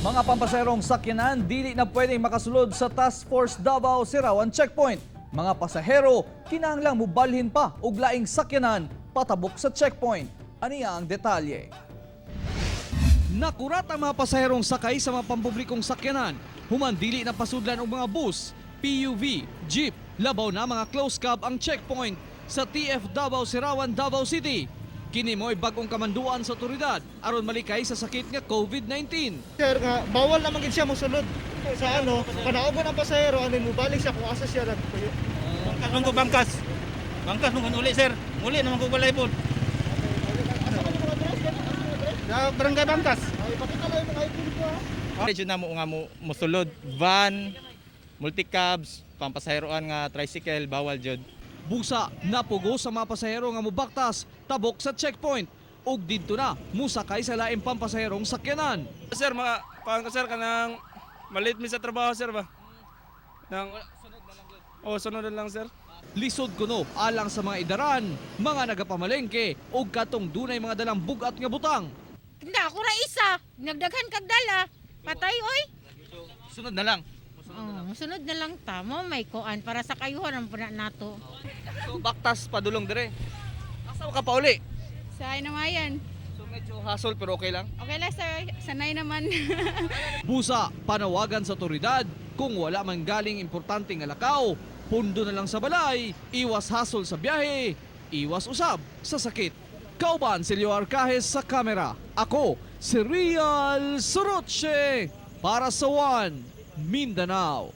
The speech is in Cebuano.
Mga pampaserong sakyanan dili na pwedeng makasulod sa Task Force Davao Sirawan Checkpoint. Mga pasahero kinahanglang mubalhin pa og laing sakyanan patabok sa checkpoint. Aniya ang detalye. Nakurat ang mga pasaherong sakay sa mga pampublikong sakyanan. Human dili na pasudlan og mga bus, PUV, jeep, labaw na mga close cab ang checkpoint sa TF Davao Sirawan, Davao City. Kini mo'y bagong kamanduan sa otoridad aron malikay sa sakit nga COVID-19. Sir, nga, bawal naman gid siya mosulod sa ano, panaugon ang pasahero, ano mo balik siya kung asa siya nagpuyo. Bangkas man ko bangkas. Bangkas man ko uli, sir. Muli naman ko balay po. Asa man yung mga address? Gani? Asa yung address? Sa barangay Bangkas. Ay, pakita lang yung mga ID ko ha. Medyo na mo nga mo mosulod van, multicabs, pampasaheroan nga tricycle bawal jud. Busa napugo sa mga pasahero nga mubaktas tabok sa checkpoint ug didto na musakay sa laing pampasaherong sakyanan. Sir, mga kuan ko, sir, kanang malit mi sa trabaho, sir, ba? Nang Oh, sunod na lang, sir. Lisod kuno alang sa mga idaran, mga nagapamalengke ug katong dunay mga dalang bugat nga butang. Hindi, ako ra isa. Nagdaghan kag dala. Patay, oy. Sunod na lang. Oh, sunod na lang ta mo may kuan para sa kayuhan ang puna nato. So baktas padulong dire. Asa ka pa uli? Sa Inamayan. So medyo hassle pero okay lang. Okay lang sir, sanay naman. Busa, panawagan sa otoridad kung wala man galing importante nga lakaw, pundo na lang sa balay, iwas hasol sa biyahe, iwas usab sa sakit. Kauban si Leo Arcajes sa kamera. Ako, si Real Soroche para sa One Mindanao.